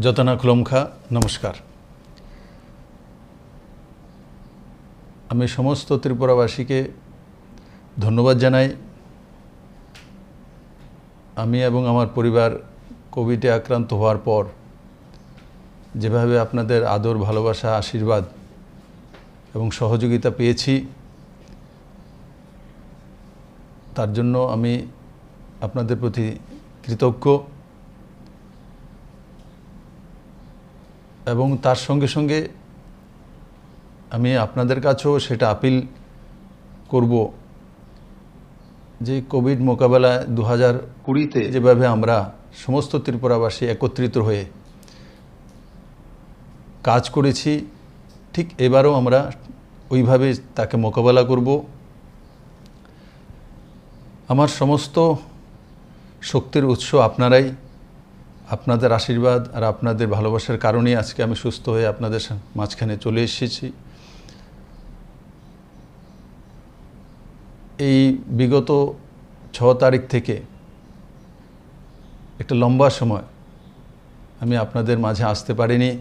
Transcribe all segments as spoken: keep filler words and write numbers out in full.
Jotona khulumkha, namaskar. আমি সমস্ত ত্রিপুরাবাসীকে ধন্যবাদ জানাই। আমি এবং আমার পরিবার কোভিডে আক্রান্ত হওয়ার পর যেভাবে আপনাদের আদর, ভালোবাসা, আশীর্বাদ এবং সহযোগিতা পেয়েছি, তার জন্য আমি আপনাদের প্রতি কৃতজ্ঞ। এবং তার সঙ্গে সঙ্গে আমি আপনাদের কাছেও সেটা আপিল করব যে কোভিড মোকাবেলায় দু হাজার কুড়িতে যেভাবে আমরা সমস্ত ত্রিপুরাবাসী একত্রিত হয়ে কাজ করেছি, ঠিক এবারও আমরা ওইভাবে তাকে মোকাবেলা করব। আমার সমস্ত শক্তির উৎস আপনারাই। আপনাদের আশীর্বাদ আর আপনাদের ভালোবাসার কারণেই আজকে আমি সুস্থ হয়ে আপনাদের সা-, মাঝখানে চলে এসেছি। এই বিগত ছ তারিখ থেকে একটা লম্বা সময় আমি আপনাদের মাঝে আসতে পারিনি।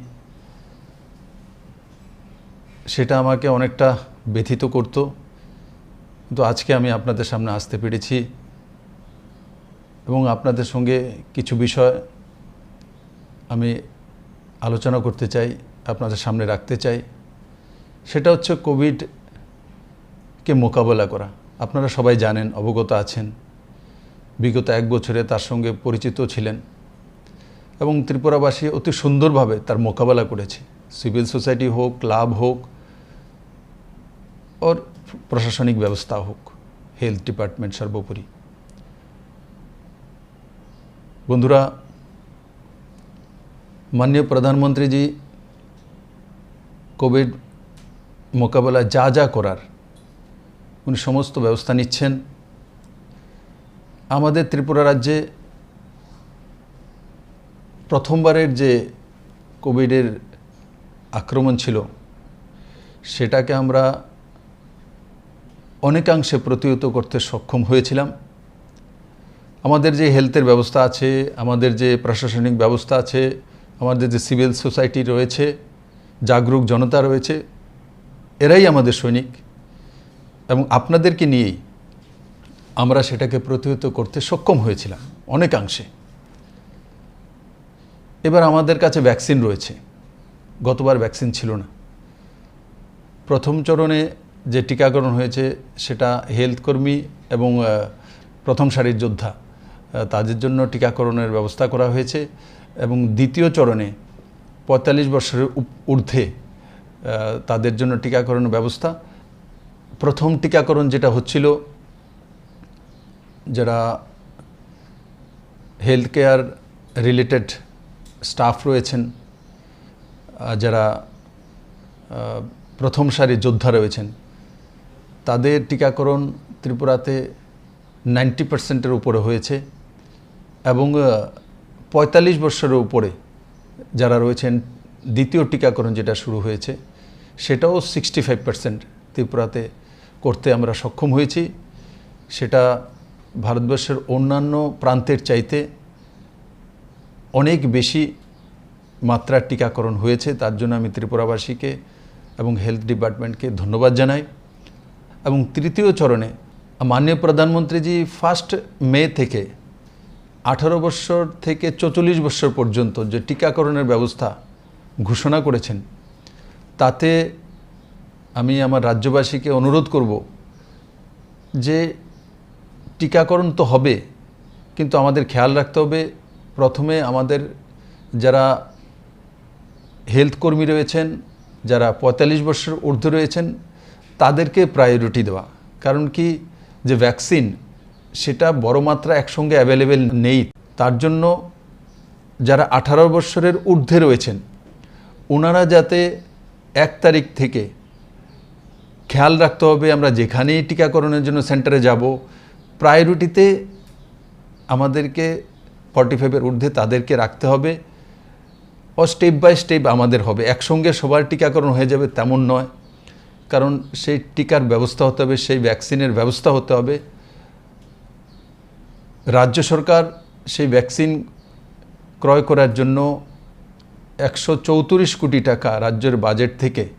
সেটা আমাকে অনেকটা ব্যথিত করত, কিন্তু আজকে আমি আপনাদের সামনে আসতে পেরেছি এবং আপনাদের সঙ্গে কিছু বিষয় আমি আলোচনা করতে চাই, আপনাদের সামনে রাখতে চাই। সেটা হচ্ছে কোভিডকে মোকাবেলা করা। আপনারা সবাই জানেন, অবগত আছেন, বিগত এক বছরে তার সঙ্গে পরিচিত ছিলেন এবং ত্রিপুরাবাসী অতি সুন্দরভাবে তার মোকাবেলা করেছে। সিভিল সোসাইটি হোক, ক্লাব হোক, ওর প্রশাসনিক ব্যবস্থা হোক, হেলথ ডিপার্টমেন্ট সর্বোপরি। বন্ধুরা, মাননীয় প্রধানমন্ত্রীজি কোভিড মোকাবেলা যা যা করার উনি সমস্ত ব্যবস্থা নিচ্ছেন। আমাদের ত্রিপুরা রাজ্যে প্রথমবারের যে কোভিডের আক্রমণ ছিল, সেটাকে আমরা অনেকাংশে প্রতিহত করতে সক্ষম হয়েছিলাম। আমাদের যে হেলথের ব্যবস্থা আছে, আমাদের যে প্রশাসনিক ব্যবস্থা আছে, আমাদের যে সিভিল সোসাইটি রয়েছে, জাগরুক জনতা রয়েছে, এরাই আমাদের সৈনিক এবং আপনাদেরকে নিয়েই আমরা সেটাকে প্রতিহত করতে সক্ষম হয়েছিলাম অনেকাংশে। এবার আমাদের কাছে ভ্যাকসিন রয়েছে, গতবার ভ্যাকসিন ছিল না। প্রথম চরণে যে টিকাকরণ হয়েছে সেটা হেলথ কর্মী এবং, আহ, প্রথম সারির যোদ্ধা, আহ, তাদের জন্য টিকাকরণের ব্যবস্থা করা হয়েছে এবং দ্বিতীয় চরণে পঁয়তাল্লিশ বছরের উপ-, ঊর্ধ্বে, আহ, তাদের জন্য টিকাকরণ ব্যবস্থা। প্রথম টিকাকরণ যেটা হচ্ছিল, যারা হেলথ কেয়ার রিলেটেড স্টাফ রয়েছেন, আহ, যারা, আহ, প্রথম সারি যোদ্ধা রয়েছেন, তাদের টিকাকরণ ত্রিপুরাতে নাইনটি পার্সেন্টের উপরে হয়েছে এবং, আহ, পঁয়তাল্লিশ বছরের উপরে যারা রয়েছেন, দ্বিতীয় টিকাকরণ যেটা শুরু হয়েছে, সেটাও সিক্সটি ফাইভ পার্সেন্ট ত্রিপুরাতে করতে আমরা সক্ষম হয়েছি। সেটা ভারতবর্ষের অন্যান্য প্রান্তের চাইতে অনেক বেশি মাত্রার টিকাকরণ হয়েছে, তার জন্য আমি ত্রিপুরাবাসীকে এবং হেলথ ডিপার্টমেন্টকে ধন্যবাদ জানাই। এবং তৃতীয় চরণে মাননীয় প্রধানমন্ত্রীজি ফার্স্ট মে থেকে আঠারো বছর থেকে চৌচল্লিশ বছর পর্যন্ত যে টিকাকরণের ব্যবস্থা ঘোষণা করেছেন, তাতে আমি আমার রাজ্যবাসীকে অনুরোধ করব যে টিকাকরণ তো হবে, কিন্তু আমাদের খেয়াল রাখতে হবে, প্রথমে আমাদের যারা হেলথ কর্মী রয়েছেন, যারা পঁয়তাল্লিশ বছর ঊর্ধ্বে রয়েছেন, তাদেরকে প্রায়োরিটি দেওয়া। কারণ কি, যে ভ্যাকসিন, সেটা বড় মাত্রা একসঙ্গে অ্যাভেলেবেল নেই। তার জন্য যারা আঠারো বছরের ঊর্ধ্বে রয়েছেন, ওনারা যাতে এক তারিখ থেকে খেয়াল রাখতে হবে, আমরা যেখানেই টিকাকরণের জন্য সেন্টারে যাব, প্রায়োরিটিতে আমাদেরকে ফর্টি ফাইভের ঊর্ধ্বে তাদেরকে রাখতে হবে। ও স্টেপ বাই স্টেপ আমাদের হবে, একসঙ্গে সবার টিকাকরণ হয়ে যাবে তেমন নয়, কারণ সেই টিকার ব্যবস্থা হতে হবে, সেই ভ্যাকসিনের ব্যবস্থা হতে হবে। রাজ্য সরকার সেই ভ্যাকসিন ক্রয় করার জন্য একশো চৌত্রিশ কোটি টাকা রাজ্যের বাজেট থেকে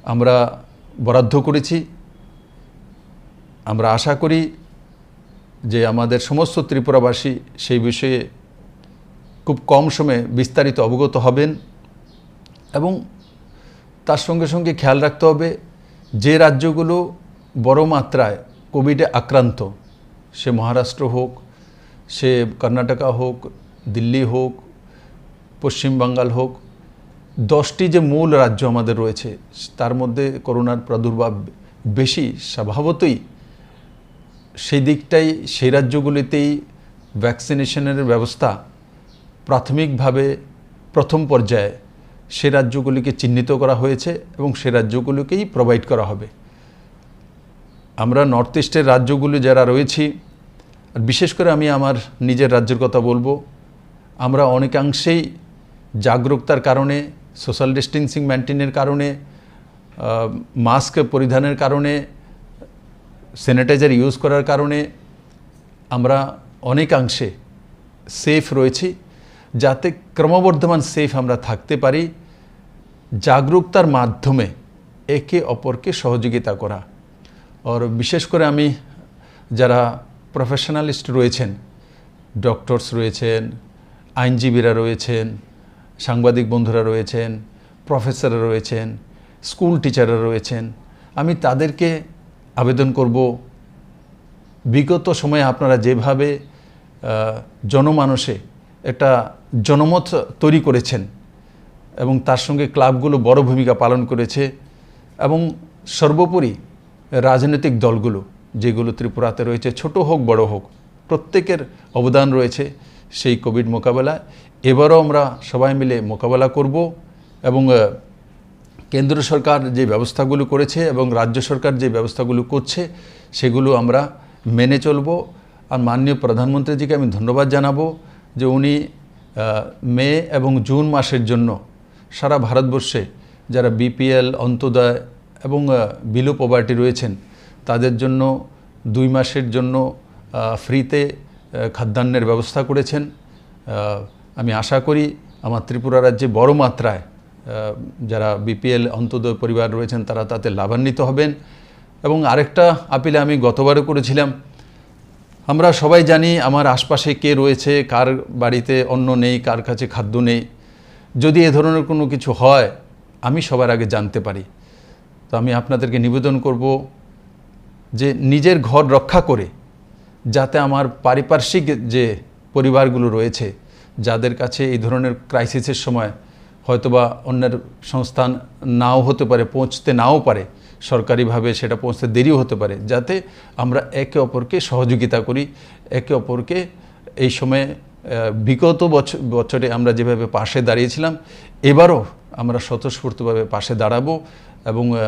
আমরা বরাদ্দ করেছি। আমরা আশা করি যে আমাদের সমস্ত ত্রিপুরাবাসী সেই বিষয়ে খুব কম সময়ে বিস্তারিত অবগত হবেন এবং তার সঙ্গে সঙ্গে খেয়াল রাখতে হবে যে রাজ্যগুলো বড় মাত্রায় কোভিডে আক্রান্ত, সে মহারাষ্ট্র হোক, সে কর্ণাটকা হোক, দিল্লি হোক, পশ্চিম বাঙ্গাল হোক, দশটি যে মূল রাজ্য আমাদের রয়েছে, তার মধ্যে করোনার প্রাদুর্ভাব বেশি, স্বভাবতই সেই দিকটাই, সেই রাজ্যগুলিতেই ভ্যাকসিনেশনের ব্যবস্থা প্রাথমিকভাবে প্রথম পর্যায়ে সে রাজ্যগুলিকে চিহ্নিত করা হয়েছে এবং সে রাজ্যগুলিকেই প্রোভাইড করা হবে। আমরা নর্থ ইস্টের রাজ্যগুলি যারা রয়েছি, আর বিশেষ করে আমি আমার নিজের রাজ্যের কথা বলবো, আমরা অনেকাংশেই জাগরুকতার কারণে, সোশ্যাল ডিস্টেন্সিং মেনটেনের কারণে, আহ, মাস্ক পরিধানের কারণে, স্যানিটাইজার ইউজ করার কারণে আমরা অনেকাংশে সেফ রয়েছি। যাতে ক্রমবর্ধমান সেফ আমরা থাকতে পারি, জাগরুকতার মাধ্যমে একে অপরকে সহযোগিতা করা। আর বিশেষ করে আমি যারা প্রফেশনালিস্ট রয়েছেন, ডক্টরস রয়েছেন, আইনজীবীরা রয়েছেন, সাংবাদিক বন্ধুরা রয়েছেন, প্রফেসররা রয়েছেন, স্কুল টিচাররা রয়েছেন, আমি তাদেরকে আবেদন করব, বিগত সময়ে আপনারা যেভাবে, আহ, জনমানসে একটা জনমত তৈরি করেছেন এবং তার সঙ্গে ক্লাবগুলো বড় ভূমিকা পালন করেছে এবং সর্বোপরি রাজনৈতিক দলগুলো যেগুলো ত্রিপুরাতে রয়েছে, ছোট হোক বড় হোক, প্রত্যেকের অবদান রয়েছে সেই কোভিড মোকাবেলায়। এবারও আমরা সবাই মিলে মোকাবেলা করব এবং, আহ, কেন্দ্র সরকার যে ব্যবস্থাগুলো করেছে এবং রাজ্য সরকার যে ব্যবস্থাগুলো করছে, সেগুলো আমরা মেনে চলব। আর মাননীয় প্রধানমন্ত্রীজিকে আমি ধন্যবাদ জানাবো যে উনি, আহ, মে এবং জুন মাসের জন্য সারা ভারতবর্ষে যারা বিপিএল, অন্ত্যোদয় এবং, আহ, বিলো পভার্টি রয়েছেন, তাদের জন্য দুই মাসের জন্য, আহ, ফ্রিতে, আহ, খাদ্যান্নের ব্যবস্থা করেছেন। আহ, আমি আশা করি আমার ত্রিপুরা রাজ্যে বড় মাত্রায়, আহ, যারা বিপিএল অন্ত্যোদয় পরিবার রয়েছেন, তারা তাতে লাভান্বিত হবেন। এবং আরেকটা আপিল আমি গতবারও করেছিলাম, আমরা সবাই জানি আমার আশপাশে কে রয়েছে, কার বাড়িতে অন্ন নেই, কার কাছে খাদ্য নেই। যদি এ ধরনের কোনো কিছু হয়, আমি সবার আগে জানতে পারি। তো আমি আপনাদেরকে নিবেদন করব যে নিজের ঘর রক্ষা করে যাতে আমার পারিপার্শ্বিক যে পরিবারগুলো রয়েছে, যাদের কাছে এই ধরনের ক্রাইসিসের সময় হয়তোবা অন্যের সংস্থান নাও হতে পারে, পৌঁছতে নাও পারে, সরকারিভাবে সেটা পৌঁছতে দেরিও হতে পারে, যাতে আমরা একে অপরকে সহযোগিতা করি, একে অপরকে এই সময়ে, আহ, বিগত বছ-, বছরে আমরা যেভাবে পাশে দাঁড়িয়েছিলাম, এবারও আমরা স্বতঃস্ফূর্তভাবে পাশে দাঁড়াবো এবং, আহ,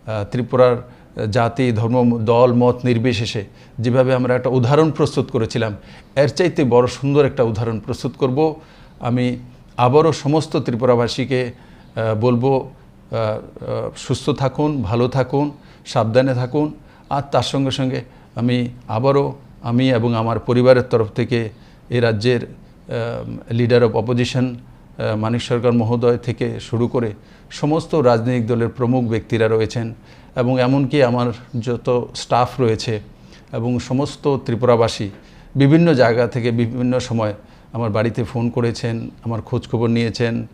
আহ, ত্রিপুরার জাতি, ধর্ম, দল, মত নির্বিশেষে যেভাবে আমরা একটা উদাহরণ প্রস্তুত করেছিলাম, এর চাইতে বড় সুন্দর একটা উদাহরণ প্রস্তুত করব। আমি আবারও সমস্ত ত্রিপুরাবাসীকে, আহ, বলবো, আহ, আহ, সুস্থ থাকুন, ভালো থাকুন, সাবধানে থাকুন। আর তার সঙ্গে সঙ্গে আমি আবারও, আমি এবং আমার পরিবারের তরফ থেকে এই রাজ্যের, আহ, লিডার অফ অপোজিশন, আহ, মানিক সরকার মহোদয় থেকে শুরু করে সমস্ত রাজনৈতিক দলের প্রমুখ ব্যক্তিরা রয়েছেন এবং এমনকি আমার যত স্টাফ রয়েছে এবং সমস্ত ত্রিপুরাবাসী বিভিন্ন জায়গা থেকে বিভিন্ন সময় আমার বাড়িতে ফোন করেছেন, আমার খোঁজখবর নিয়েছেন,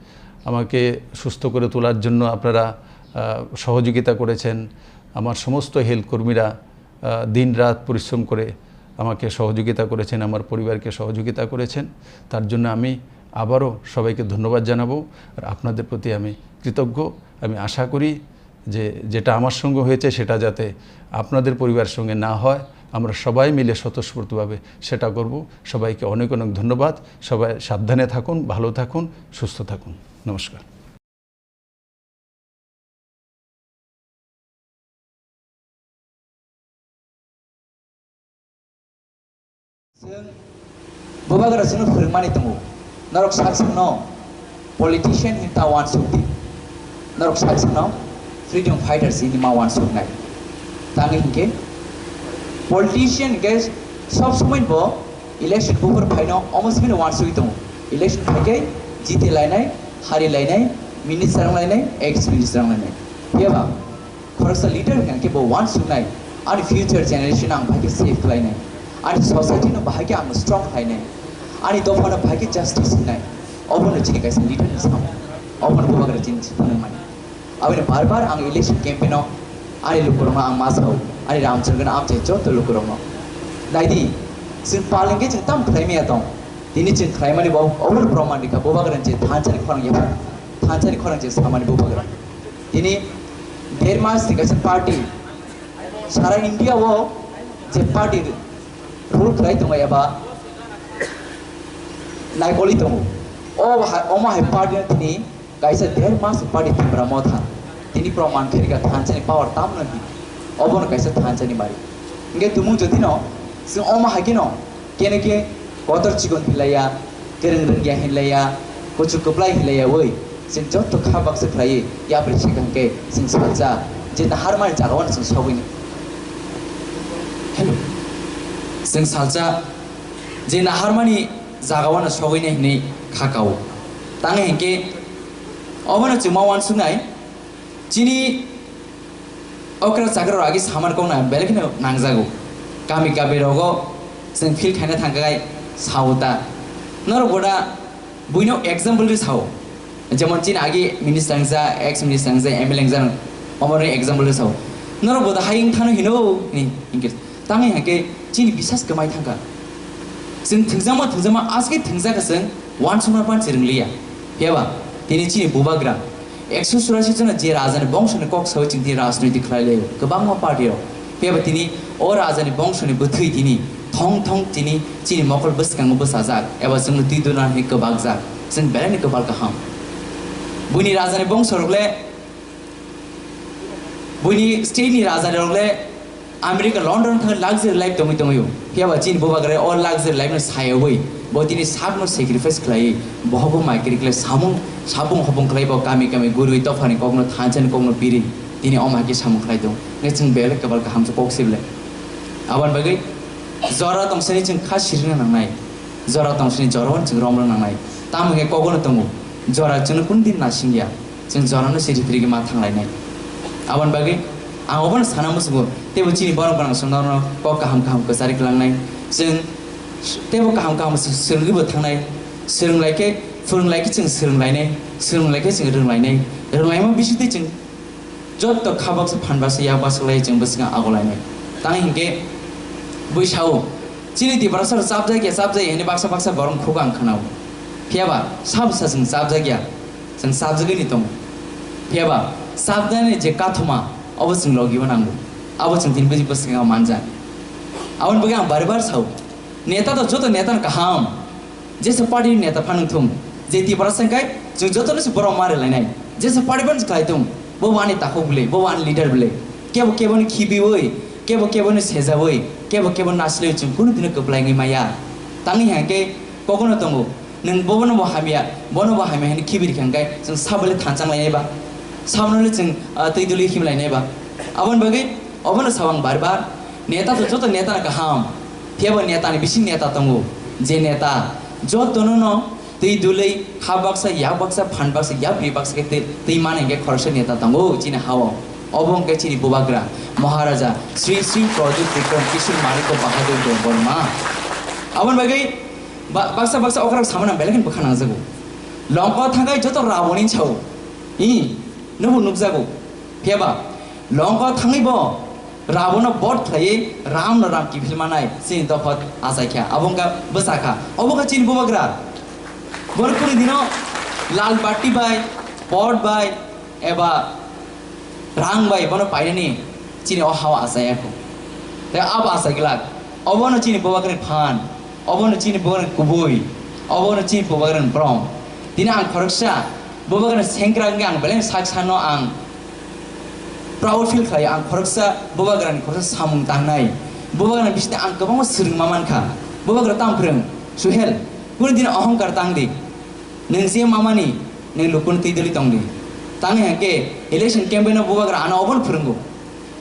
আমাকে সুস্থ করে তোলার জন্য আপনারা, আহ, সহযোগিতা করেছেন। আমার সমস্ত হেলথ কর্মীরা, আহ, দিন রাত পরিশ্রম করে আমাকে সহযোগিতা করেছেন, আমার পরিবারকে সহযোগিতা করেছেন। তার জন্য আমি আবারও সবাইকে ধন্যবাদ জানাবো। আর আপনাদের প্রতি আমি কৃতজ্ঞ। আমি আশা করি যে যেটা আমার সঙ্গে হয়েছে সেটা যাতে আপনাদের পরিবারের সঙ্গে না হয়, আমরা সবাই মিলে স্বতঃস্ফূর্তভাবে সেটা করব। সবাইকে অনেক অনেক ধন্যবাদ। সবাই সাবধানে থাকুন, ভালো থাকুন, সুস্থ থাকুন। নমস্কার। Chwng bubagra chwngno phwrwngmani tongo. Norok sak sakno politician hinwi ta uansuk di. Norok sak sakno freedom fighters hinwi ma uansuknai. Tangwi hinkhe politician hinkhe sob somoi bo election buphar phaino omo simi uansugwi tongo. Election phaikhe jiti lainai, Hari lainai, minister wng lainai, ex minister wng lainai. Phiya ba, khoroksa leader hwnkha khe bo uansuknai, ani future generation ang bahai khe save khlainai, ani society no bahai khe ang strong khlainai, ani dopha no bahai khe justice hinai. Obo no chini kaisa leader ni samung, obo no bubagra chini si phunukmani. Aboni bar bar ang election campaign o ani lukurokno ang ma sao, ani Ramchandra no amchai joto lukurokno. Naidi, chwng pal hwnkhe chwng tam khlai maya tong. Tini chwng khlaimani bo obo proman rikha, bubagrani je thanchani khorang yapha, thanchani khorang je samani bubagra. Tini der mas ni kaisa party, sara India o je party rule khlai tongo eba naikoli tongo. O ha-, omo hai party no tini kaisa der mas party Tipra Motha. Tini proman khe rikha thanchani power tamno di. Obono kaisa thanchani mari. Hingke tumung jotino, chwng omo hai kheno, kene khe kotor chikon hinlaiya, kereng rengya hinlaiya, kuchuk kwplai hinlaiya oi, chwng joto kha baksa khlaiwi yapri sikha hingke chwng salsa, je naharmani jagao chwng sogwini. Hello. Chwng salsa, je naharmani jagao sogwini hinwi kha kao. Tang hingke obono chwng ma uansuknai, chini okra chakra rok agi samani kok na belai kheno nangjago. Kami kami rogo chwng feel khaina thangkha kai sao ta. Norok boda buino example ri sao. Jemon chini agi minister wngja, ex minister wngja, M L A wngja, omorni example ri sao. Norok boda hai wngthano hino hini hingke. Tangwi hake chini bisas kwmai thangkha. Chwng thwngjakma thwngjakma aske thwngjakha chwng uansukma pan chwrwng liya. Phiyaba tini chini bubagra ekso churasi jona je rajani bongsoni kok sawi chwng tini rajniti khlai laio kwbangma party rok. Phiyaba tini o rajani bongsoni bwthwi tini thong thong tini chini mokol bwskango bwsajak eba chwngno twi duna hinwi kwbakjak. Chwng belaini kwbal kaham. Buini rajani bongso rok le Buini state ni raja rok le America, London thang luxury life tongwi tongwi o. Phiya ba chini bubagra o luxury life no sayogwi bo tini sak no sacrifice khlai, bohogo mai kiri khlai samung, sabung hobung khlai bo kami kami gurwi dophani kok no thansa ni kok no piri tini o mai khe samung khlai tong. Nge chwng belai kwbal kaham se kok sible. Aboni bagwi jora tong sini chwng kha sirina nangnai. Jora tong sini jora wan chwng rom rok nangnai. Tamo khe kok no tongo. Jora chwng no kun din nasing ya. Chwng jorano siri phirigwi ma thanglainai. Aboni bagwi ang obono sana muchungo, teibo chini borok gwnang chwng norokno kok kaham kaham kwchari kwlangnai. Chwng, teibo kaham kaham swrwngwibo thangnai. Swrwnglai khe, phwrwnglai khe chwng swrwnglainai, swrwnglai khe chwng rwnglainai. Rwnglaima bisingtwi chwng jotto kha baksa, phan baksa, yak baksa lai chwng bwskango agolainai. Tang hinkhe bui sao, chini Tiprasa rok chapjak ya, chapjak ya hwnwi baksa baksa borok khugo ang khwnao. Phiya ba, sabo sa chwng chapjak ya. Chwng chapjagwi ni tongo. Phiya ba, chapjaknai je kathoma, obo chwng logibo nango. Abo chwng tini bwskango manjak. Aboni bagwi ang bari bar sao, neta to joto neta no kaham. Jesa party ni neta phano thung, je Tiprasa wngkhai chwng joto no se borok ma rwlainai. Jesa party phano khlai thung, bo wani takhuk bwle, bo wani leader bwle. Kebo kebo ni khibiwi, kebo kebo ni sejawi, kebo kebo nasliwi chwng kunu dino kwplaingwi maya. Tangwi hangkhe kogono tongo. Nwng bobono bo hamya, bono bo hamya hwnwi khibiri khe hwnkhe chwng sabole thanchang lainai ba? Sabono le chwng, ah, twi duli him lainai ba? Aboni bagwi obono sao ang bar bar, neta to joto neta no kaham, phiya bo neta ni bising neta tongo. Je neta jotono no twi duli ha baksa, yak baksa, phan baksa, yapri baksa khe twi, twi mani hwnkhe khoroksa neta tongo chini ha-o. Obo hwnkhe chini bubagra Maharaja Sri Sri Pradyut Bikram Kishore Manikya Bahadur Debbarma. Aboni bagwi Ba-, baksa baksa okra samano belai kheno bwkha nangjago. Longko thangkhai joto Ravon ni sao. I, nobo nukjago. Phiya ba, Longko thangwi bo Ravon no bod khlaiwi Ram no Ram kiphil manai chini dopha achai kha. Abo wngkha bwsa kha. Obo kha chini bubagra. Bor kuni dino lal batti bai, pod bai, eba rang bai bono painani chini o hao achai ya kho. Tei abo achai glak. Obono chini bubagrani phan, obono chini bubagrani kubui, obono chini bubagrani brom. Tini ang khoroksa bubagrani sengkrak wngkhe ang belai sak sano ang proud feel khlai. Ang khoroksa bubagrani khoroksa samung tangnai. Bubagrani bisingtwi ang kwbangma swrwngma mankha. Bubagra tamo phwrwng, Suhel, kunu dino ohongkar tang di. Nwng je mamani, nwng lukun twi duli tong di. Tangwi hwnkhe election campaign o bubagra ano obono phwrwngo.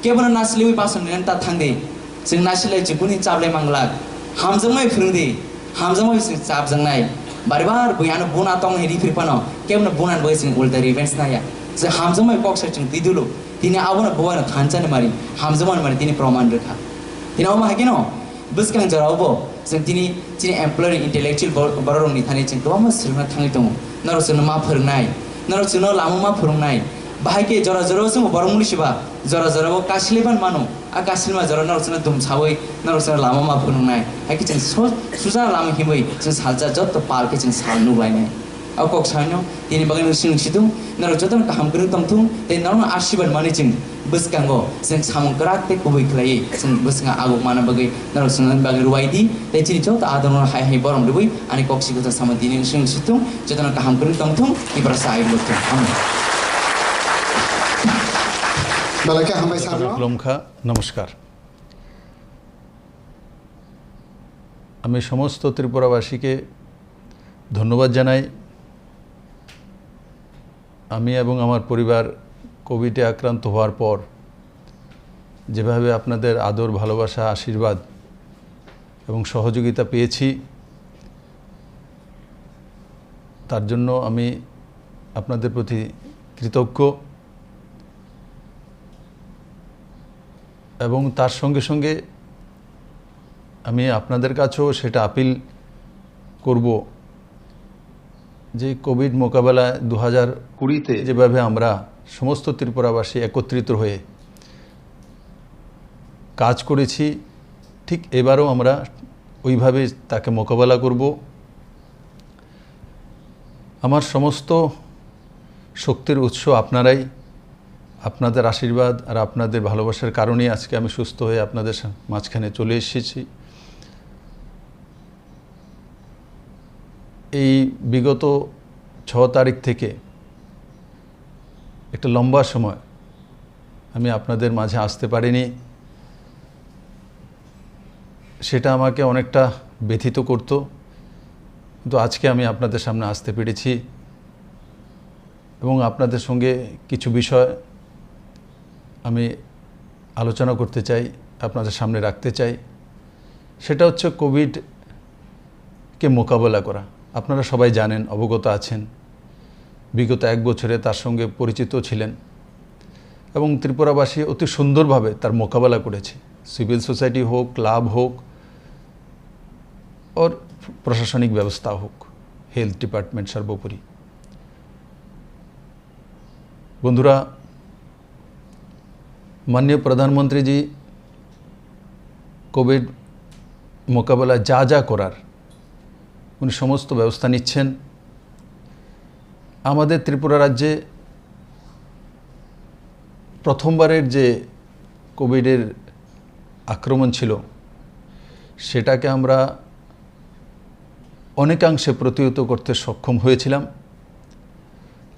Kebono nasiliwi bason nini ta thang di. Chwng nasilai chwng kuni chaplai manglak. Hamjakmai phwrwng di. Hamjakmai chwng chapjaknai. Bari bar bui ano buna tong hini phir phano, kebno buna bai sing ulta revenge na ya. Se hamjamai kok sa chwng tidulu, tini abono buano thansa ni mari, hamjamani mari tini proman rwkha. Tini omo hakeno, bwskang jora obo, chwng tini, chini employer intellectual bor-, bororokni thani chwng kwbangma swrwngna thangwi tongo. Norok chwngno ma phwrwngnai, norok chwngno lama ma phwrwngnai. Bahai khe jora jora o chwngbo borok muli siba, jora jora o kasilaiban mano. A kasilma jora norok chwngno dum sawi, norok chwngno lama ma phunuknai. Hai khe chwng so-, suja lama himwi chwng salsa jotto pal khe chwng sal nuklainai. O kok saino tini bagwi nwng swng situng, norok jotono kaham kwrwng tongthung, tei norokno asirwad manwi chwng bwskango chwng samung kwrak tei kubui khlaiwi chwng bwskango aguk mana bagwi norok chwngno bagwi ruwai di, tei chini joto adorno hai hai borom rwui ani kok sikota samung tini nwng swng situng, jotono kaham kwrwng tongthung, Tiprasa ayuk lukthung. Amen. Belai khe hambai sakno. Khulumkha, নমস্কার। আমি সমস্ত ত্রিপুরাবাসীকে ধন্যবাদ জানাই। আমি এবং আমার পরিবার কোভিডে আক্রান্ত হওয়ার পর যেভাবে আপনাদের আদর, ভালোবাসা, আশীর্বাদ এবং সহযোগিতা পেয়েছি, তার জন্য আমি আপনাদের প্রতি কৃতজ্ঞ। এবং তার সঙ্গে সঙ্গে আমি আপনাদের কাছেও সেটা আপিল করব যে কোভিড মোকাবেলায় দু হাজার কুড়িতে যেভাবে আমরা সমস্ত ত্রিপুরাবাসী একত্রিত হয়ে কাজ করেছি, ঠিক এবারও আমরা ওইভাবে তাকে মোকাবেলা করব। আমার সমস্ত শক্তির উৎস আপনারাই। আপনাদের আশীর্বাদ আর আপনাদের ভালোবাসার কারণেই আজকে আমি সুস্থ হয়ে আপনাদের সা-, মাঝখানে চলে এসেছি। এই বিগত ছ তারিখ থেকে একটা লম্বা সময় আমি আপনাদের মাঝে আসতে পারিনি। সেটা আমাকে অনেকটা ব্যথিত করত, কিন্তু আজকে আমি আপনাদের সামনে আসতে পেরেছি এবং আপনাদের সঙ্গে কিছু বিষয় আমি আলোচনা করতে চাই, আপনাদের সামনে রাখতে চাই। সেটা হচ্ছে কোভিডকে মোকাবেলা করা। আপনারা সবাই জানেন, অবগত আছেন, বিগত এক বছরে তার সঙ্গে পরিচিত ছিলেন এবং ত্রিপুরাবাসী অতি সুন্দরভাবে তার মোকাবেলা করেছে। সিভিল সোসাইটি হোক, ক্লাব হোক, ওর প্রশাসনিক ব্যবস্থা হোক, হেলথ ডিপার্টমেন্ট সর্বোপরি। বন্ধুরা, মাননীয় প্রধানমন্ত্রীজি কোভিড মোকাবেলা যা যা করার, উনি সমস্ত ব্যবস্থা নিচ্ছেন। আমাদের ত্রিপুরা রাজ্যে প্রথমবারের যে কোভিডের আক্রমণ ছিল, সেটাকে আমরা অনেকাংশে প্রতিহত করতে সক্ষম হয়েছিলাম।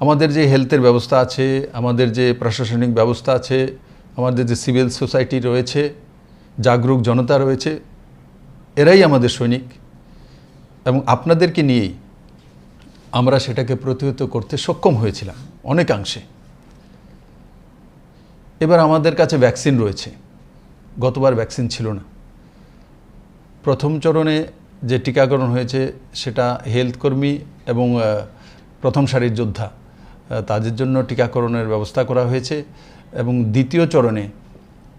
আমাদের যে হেলথের ব্যবস্থা আছে, আমাদের যে প্রশাসনিক ব্যবস্থা আছে, আমাদের যে সিভিল সোসাইটি রয়েছে, জাগরুক জনতা রয়েছে, এরাই আমাদের সৈনিক এবং আপনাদেরকে নিয়েই আমরা সেটাকে প্রতিহত করতে সক্ষম হয়েছিলাম অনেকাংশে। এবার আমাদের কাছে ভ্যাকসিন রয়েছে, গতবার ভ্যাকসিন ছিল না। প্রথম চরণে যে টিকাকরণ হয়েছে সেটা হেলথ কর্মী এবং, আহ, প্রথম সারির যোদ্ধা, আহ, তাদের জন্য টিকাকরণের ব্যবস্থা করা হয়েছে এবং দ্বিতীয় চরণে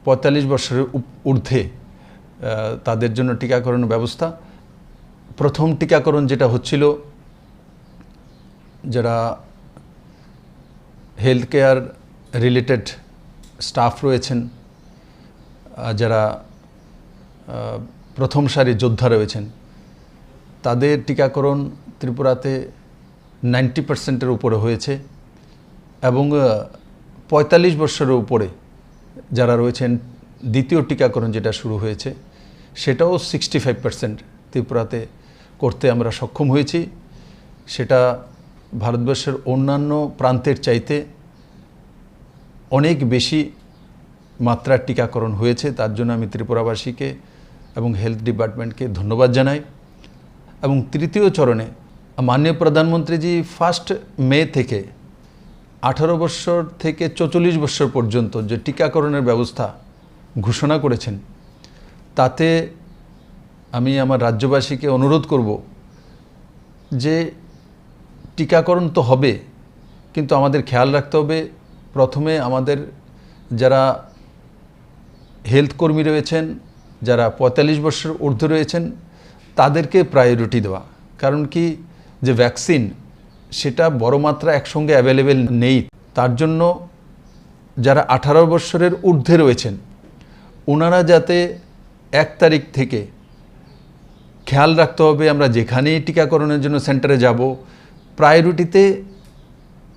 পঁয়তাল্লিশ বছরের উপ-, ঊর্ধ্বে, আহ, তাদের জন্য টিকাকরণ ব্যবস্থা। প্রথম টিকাকরণ যেটা হচ্ছিল, যারা হেলথ কেয়ার রিলেটেড স্টাফ রয়েছেন, আহ, যারা, আহ, প্রথম সারির যোদ্ধা রয়েছেন, তাদের টিকাকরণ ত্রিপুরাতে নাইনটি পার্সেন্টের উপরে হয়েছে এবং, আহ, পঁয়তাল্লিশ বছরের উপরে যারা রয়েছেন, দ্বিতীয় টিকাকরণ যেটা শুরু হয়েছে, সেটাও সিক্সটি ফাইভ পার্সেন্ট ত্রিপুরাতে করতে আমরা সক্ষম হয়েছি। সেটা ভারতবর্ষের অন্যান্য প্রান্তের চাইতে অনেক বেশি মাত্রার টিকাকরণ হয়েছে, তার জন্য আমি ত্রিপুরাবাসীকে এবং হেলথ ডিপার্টমেন্টকে ধন্যবাদ জানাই। এবং তৃতীয় চরণে মাননীয় প্রধানমন্ত্রীজি ফার্স্ট মে থেকে আঠারো বছর থেকে চৌচল্লিশ বছর পর্যন্ত যে টিকাকরণের ব্যবস্থা ঘোষণা করেছেন, তাতে আমি আমার রাজ্যবাসীকে অনুরোধ করব যে টিকাকরণ তো হবে, কিন্তু আমাদের খেয়াল রাখতে হবে, প্রথমে আমাদের যারা হেলথ কর্মী রয়েছেন, যারা পঁয়তাল্লিশ বছর ঊর্ধ্বে রয়েছেন, তাদেরকে প্রায়োরিটি দেওয়া। কারণ কি, যে ভ্যাকসিন, সেটা বড় মাত্রা একসঙ্গে অ্যাভেলেবেল নেই। তার জন্য যারা আঠারো বছরের ঊর্ধ্বে রয়েছেন, ওনারা যাতে এক তারিখ থেকে খেয়াল রাখতে হবে, আমরা যেখানেই টিকাকরণের জন্য সেন্টারে যাব, প্রায়োরিটিতে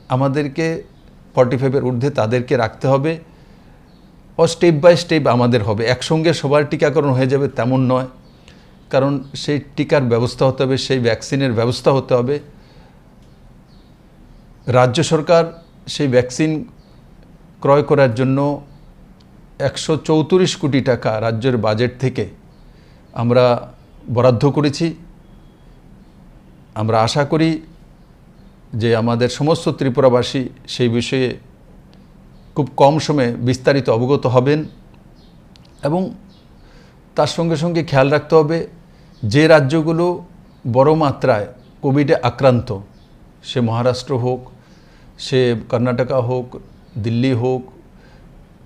আমাদেরকে ফর্টি ফাইভের ঊর্ধ্বে তাদেরকে রাখতে হবে। ও স্টেপ বাই স্টেপ আমাদের হবে, একসঙ্গে সবার টিকাকরণ হয়ে যাবে তেমন নয়। কারণ সেই টিকার ব্যবস্থা হতে হবে, সেই ভ্যাকসিনের ব্যবস্থা হতে হবে। রাজ্য সরকার সেই ভ্যাকসিন ক্রয় করার জন্য একশো চৌত্রিশ কোটি টাকা রাজ্যের বাজেট থেকে আমরা বরাদ্দ করেছি। আমরা আশা করি যে আমাদের সমস্ত ত্রিপুরাবাসী সেই বিষয়ে খুব কম সময়ে বিস্তারিত অবগত হবেন এবং তার সঙ্গে সঙ্গে খেয়াল রাখতে হবে যে রাজ্যগুলো বড় মাত্রায় কোভিডে আক্রান্ত, সে মহারাষ্ট্র হোক, সে কর্ণাটকা হোক, দিল্লি হোক,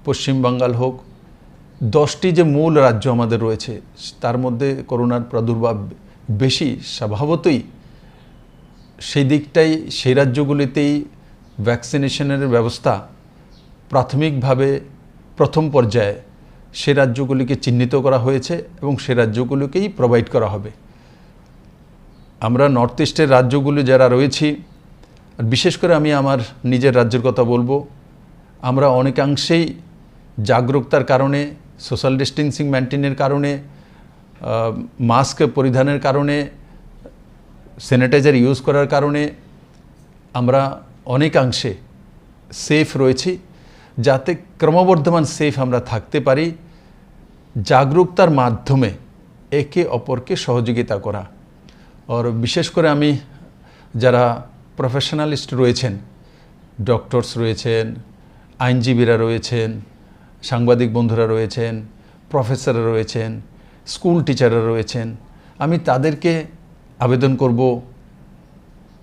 পশ্চিম বাঙ্গাল হোক, দশটি যে মূল রাজ্য আমাদের রয়েছে, তার মধ্যে করোনার প্রাদুর্ভাব বেশি, স্বভাবতই সেই দিকটাই, সেই রাজ্যগুলিতেই ভ্যাকসিনেশনের ব্যবস্থা প্রাথমিকভাবে প্রথম পর্যায়ে সে রাজ্যগুলিকে চিহ্নিত করা হয়েছে এবং সে রাজ্যগুলিকেই প্রোভাইড করা হবে। আমরা নর্থ ইস্টের রাজ্যগুলি যারা রয়েছি, আর বিশেষ করে আমি আমার নিজের রাজ্যের কথা বলবো, আমরা অনেকাংশেই জাগরুকতার কারণে, সোশ্যাল ডিস্টেন্সিং মেনটেনের কারণে, আহ, মাস্ক পরিধানের কারণে, স্যানিটাইজার ইউজ করার কারণে আমরা অনেকাংশে সেফ রয়েছি। যাতে ক্রমবর্ধমান সেফ আমরা থাকতে পারি, জাগরুকতার মাধ্যমে একে অপরকে সহযোগিতা করা। আর বিশেষ করে আমি যারা প্রফেশনালিস্ট রয়েছেন, ডক্টরস রয়েছেন, আইনজীবীরা রয়েছেন, সাংবাদিক বন্ধুরা রয়েছেন, প্রফেসররা রয়েছেন, স্কুল টিচাররা রয়েছেন, আমি তাদেরকে আবেদন করব,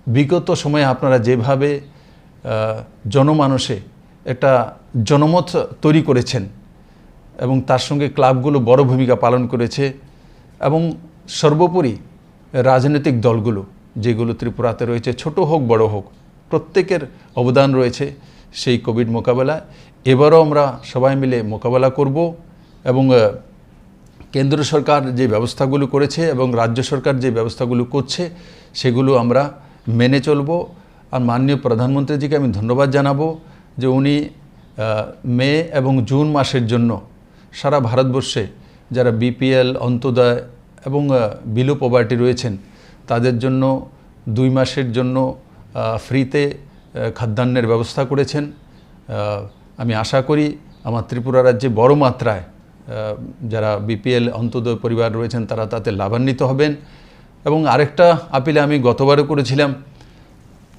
বিগত সময়ে আপনারা যেভাবে, আহ, জনমানসে একটা জনমত তৈরি করেছেন এবং তার সঙ্গে ক্লাবগুলো বড় ভূমিকা পালন করেছে এবং সর্বোপরি রাজনৈতিক দলগুলো, যেগুলো ত্রিপুরাতে রয়েছে, ছোট হোক বড় হোক, প্রত্যেকের অবদান রয়েছে সেই কোভিড মোকাবেলায়। এবারও আমরা সবাই মিলে মোকাবেলা করব এবং, আহ, কেন্দ্র সরকার যে ব্যবস্থাগুলো করেছে এবং রাজ্য সরকার যে ব্যবস্থাগুলো করছে, সেগুলো আমরা মেনে চলব। আর মাননীয় প্রধানমন্ত্রীজিকে আমি ধন্যবাদ জানাবো যে উনি, আহ, মে এবং জুন মাসের জন্য সারা ভারতবর্ষে যারা বিপিএল, অন্ত্যোদয় এবং, আহ, বিলো পভার্টি রয়েছেন, তাদের জন্য দুই মাসের জন্য, আহ, ফ্রিতে, আহ, খাদ্যান্নের ব্যবস্থা করেছেন। আহ, আমি আশা করি আমার ত্রিপুরা রাজ্যে বড় মাত্রায়, আহ, যারা বিপিএল অন্ত্যোদয় পরিবার রয়েছেন, তারা তাতে লাভান্বিত হবেন। এবং আরেকটা আপিলে আমি গতবারও করেছিলাম,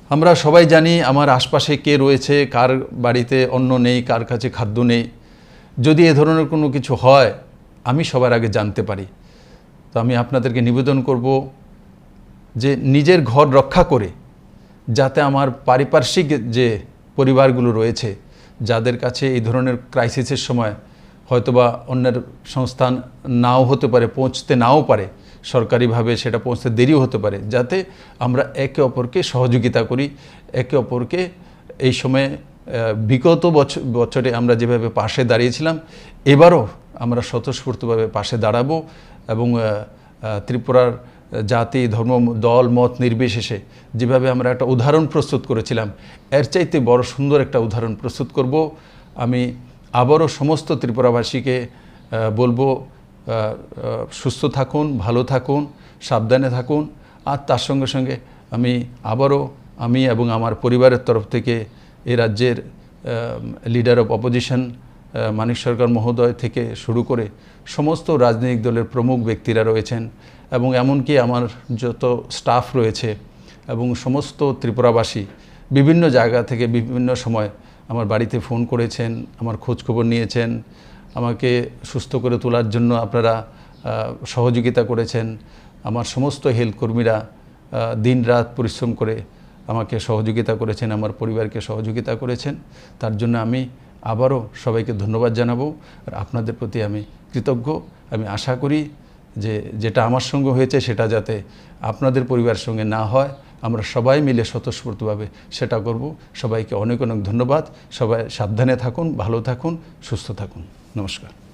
আমরা সবাই জানি আমার আশপাশে কে রয়েছে, কার বাড়িতে অন্ন নেই, কার কাছে খাদ্য নেই। যদি এ ধরনের কোনো কিছু হয়, আমি সবার আগে জানতে পারি। তো আমি আপনাদেরকে নিবেদন করব যে নিজের ঘর রক্ষা করে যাতে আমার পারিপার্শ্বিক যে পরিবারগুলো রয়েছে, যাদের কাছে এই ধরনের ক্রাইসিসের সময় হয়তোবা অন্যের সংস্থান নাও হতে পারে, পৌঁছতে নাও পারে, সরকারিভাবে সেটা পৌঁছতে দেরিও হতে পারে, যাতে আমরা একে অপরকে সহযোগিতা করি, একে অপরকে এই সময়ে, আহ, বিগত বছ-, বছরে আমরা যেভাবে পাশে দাঁড়িয়েছিলাম, এবারও আমরা স্বতঃস্ফূর্তভাবে পাশে দাঁড়াবো এবং, আহ, আহ, ত্রিপুরার জাতি, ধর্ম, দল, মত নির্বিশেষে যেভাবে আমরা একটা উদাহরণ প্রস্তুত করেছিলাম, এর চাইতে বড় সুন্দর একটা উদাহরণ প্রস্তুত করব। আমি আবারও সমস্ত ত্রিপুরাবাসীকে, আহ, বলবো, আহ, আহ, সুস্থ থাকুন, ভালো থাকুন, সাবধানে থাকুন। আর তার সঙ্গে সঙ্গে আমি আবারও, আমি এবং আমার পরিবারের তরফ থেকে এই রাজ্যের, আহ, লিডার অফ অপোজিশন, আহ, মানিক সরকার মহোদয় থেকে শুরু করে সমস্ত রাজনৈতিক দলের প্রমুখ ব্যক্তিরা রয়েছেন এবং এমনকি আমার যত স্টাফ রয়েছে এবং সমস্ত ত্রিপুরাবাসী বিভিন্ন জায়গা থেকে বিভিন্ন সময় আমার বাড়িতে ফোন করেছেন, আমার খোঁজ খবর নিয়েছেন, আমাকে সুস্থ করে তোলার জন্য আপনারা, আহ, সহযোগিতা করেছেন। আমার সমস্ত হেলথ কর্মীরা আহ, দিন রাত পরিশ্রম করে আমাকে সহযোগিতা করেছেন, আমার পরিবারকে সহযোগিতা করেছেন। তার জন্য আমি আবারও সবাইকে ধন্যবাদ জানাবো। আর আপনাদের প্রতি আমি কৃতজ্ঞ। আমি আশা করি যে যেটা আমার সঙ্গে হয়েছে, সেটা যাতে আপনাদের পরিবারের সঙ্গে না হয়, আমরা সবাই মিলে স্বতঃস্ফূর্তভাবে সেটা করব। সবাইকে অনেক অনেক ধন্যবাদ। সবাই সাবধানে থাকুন, ভালো থাকুন, সুস্থ থাকুন। নমস্কার।